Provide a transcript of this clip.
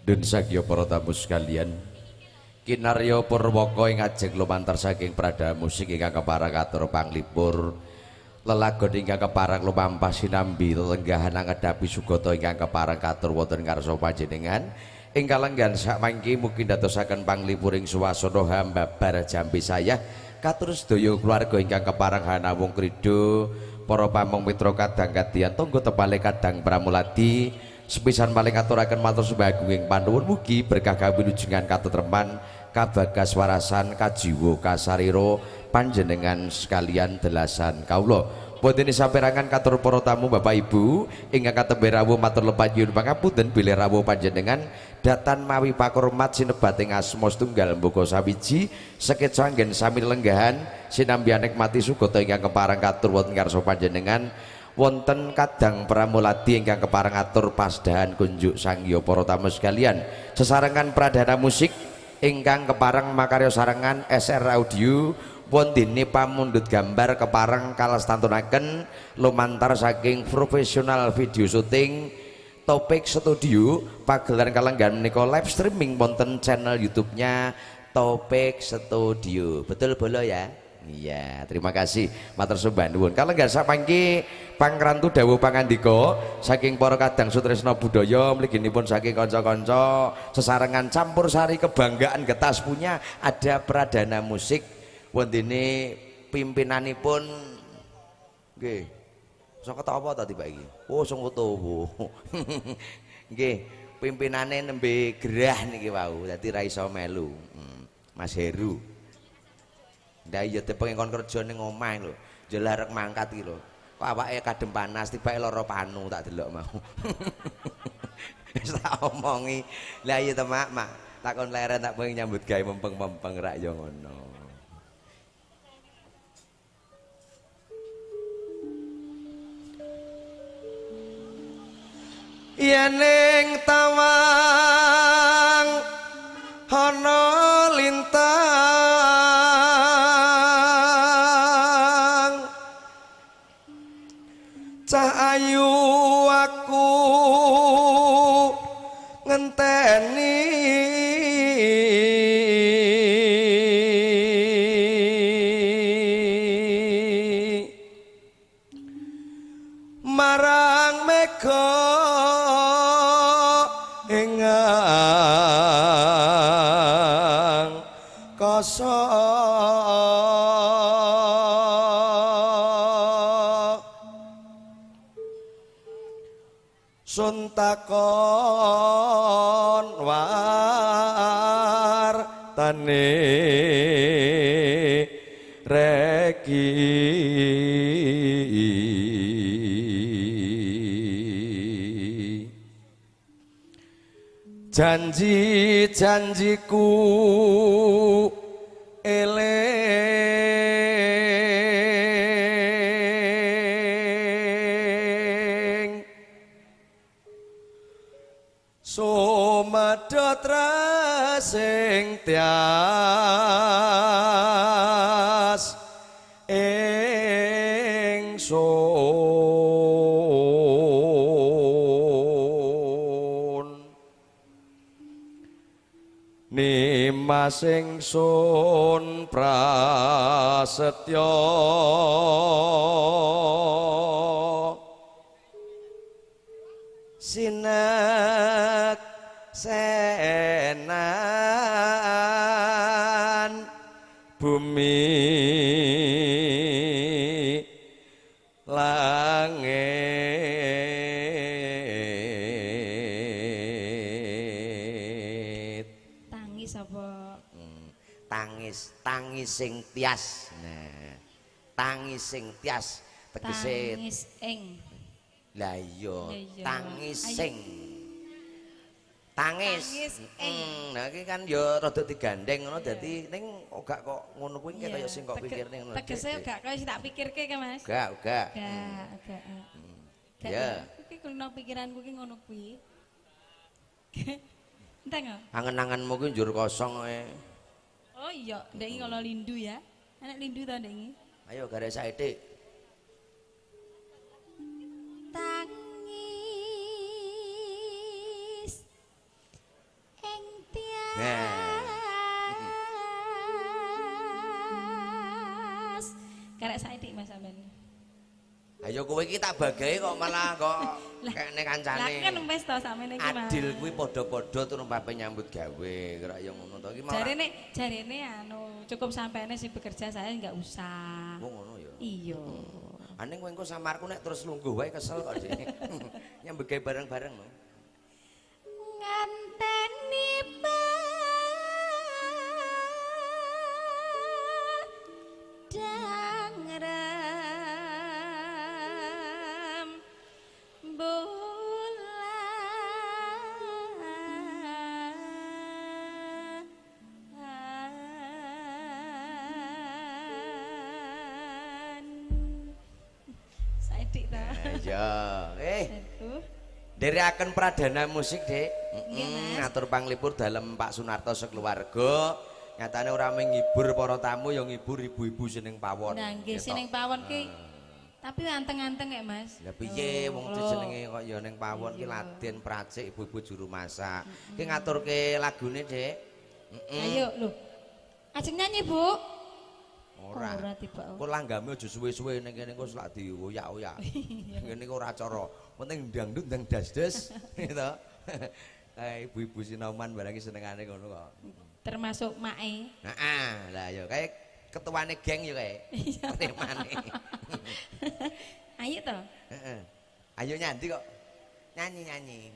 Dun sagya para tamu sekalian, kinarya purwaka ing ajeng lumantar saking pradha musik ingkang kepareng katur panglipur lelagon ingkang kepareng lumampah sinambi lelenggahan angedhapi sugata ingkang kepareng katur wonten ngarsa panjenengan. Ing kalenggan sakmangke mugi ndadosaken panglipuring swasana hambabar jambi sayah katur sedaya keluarga ingkang kepareng hanawung kridha, para pamong mitra kadang kadian tangga tepale kadang pramuladi. Sepisan paling aturaken matur sembah agunging panuwun, mugi berkah kawilujengan katetreman kabagas warasan kajiwa kasarira panjenengan sekalian delasan kawula. Wonten saperangan katur para tamu Bapak Ibu ingkang katembe rawuh matur lepat nyuwun pangapunten bilih rawuh panjenengan datan mawi pakurmat sinebating asma setunggal mbaka sawiji sekeca anggen sami lenggahan sinambi nikmati sugata ingkang kepareng katur wonten ngarsa panjenengan. Wonten kadang pramuladi ingkang kepareng atur pasdahan kunjuk sangya para tamu sekalian sesarengan pradana musik ingkang kepareng makarya sarengan SR Audio wondene pamundhut gambar kepareng kalestantunaken lumantar saking profesional video syuting Topik Studio pagelaran kalenggan menika live streaming wonten channel YouTube-nya Topik Studio. Betul bolo ya? Iya, terima kasih. Matur sembah nuwun. Kalenggan samangke pangrantu dawuh pangandika saking para kadang sutresna budaya mliginipun saking kanca-kanca sesarengan campur sari kebanggaan getas punya ada pradana musik wondene pimpinanipun nggih. Saka apa ta tiba iki? Oh, saka tuwa. Nggih, pimpinane nembe gerah niki wau, dadi ra iso melu. Mas Heru. Ndak iya pengen kon kerja ning omah lho, jelarek mangkat iki lho. Kok awake kadem panas, tibake lara panu tak delok mau. Wis tak omongi. Lah iya to Mak, Mak. Tak kon leren tak pengen nyambut gawe mempeng-mempeng rak ya ngono. Yen ing tawang ana lintang cah ayu aku ngenteni marang mega ingkang kasa sun takon wartane reki janji-janjiku eling sumedhot rasing tias ingsun nimas ingsun prasetya sinek senan bumi langit. Tangis apa? Tangis, tangis sing tias. Nah, tangis sing tias tegese tangis ing. Lah iya, tangis sing tangis. Nah iki kan ya rada digandeng ngono dadi ning gak kok ngono kuwi kaya sing kok pikirne ngono. Tegese gak kaya sing tak pikirke ke Mas. Gak, gak. Gak, gak. Ya. Iki kulino pikiranku ki ngono kuwi. Enteng kok. Angen-angenmu ki njur kosong ae. Oh iya, ndek iki kalau lindu ya. Enek lindu ta ndek iki? Ayo garek saithik. Tangis ya kowe iki tak bagae kok malah kok kene kancane. Lah kan wis to sakmene iki Mas. Adil kuwi padha-padha turumpape nyambut gawe, kira ya ngono to iki malah. Jarene anu cukup sampene sing bekerja saya enggak usah. Oh ngono ya. Iya. Aning kowe engko samarku nek terus lungguh wae kesel kok Dik. Nyambut gawe bareng-bareng lho. Nganteni padang rembulan saedik ta. Iya. Nderekaken pradana musik, Dik. Ngatur panglipur dalem Pak Sunarto sekeluarga. Nyatane ora mung ngibur para tamu ya ngibur ibu-ibu seneng pawon. Nah, nggih seneng pawon ki. Tapi anteng-anteng kek, Mas. Lah piye wong dijenenge kok ya ning pawon ki laden pracik ibu-ibu juru masak. Ki ngaturke lagune, Dik. Ayo lho. Ajeng nyanyi, Bu. Ora. Ora tiba. Kok langgame aja suwe-suwe ning kene kok selak dioyak-oyak. Ngene kok ora cara. Penting dangdut ndang das-das gitu. Ibu-ibu sinoman barang iki senengane ngono kok. Termasuk mae. Heeh, lah ya kae ketuane geng ya kae. Iya. Temane. Ayo to. Heeh. Ayo nyanyi kok. Nyanyi-nyanyi.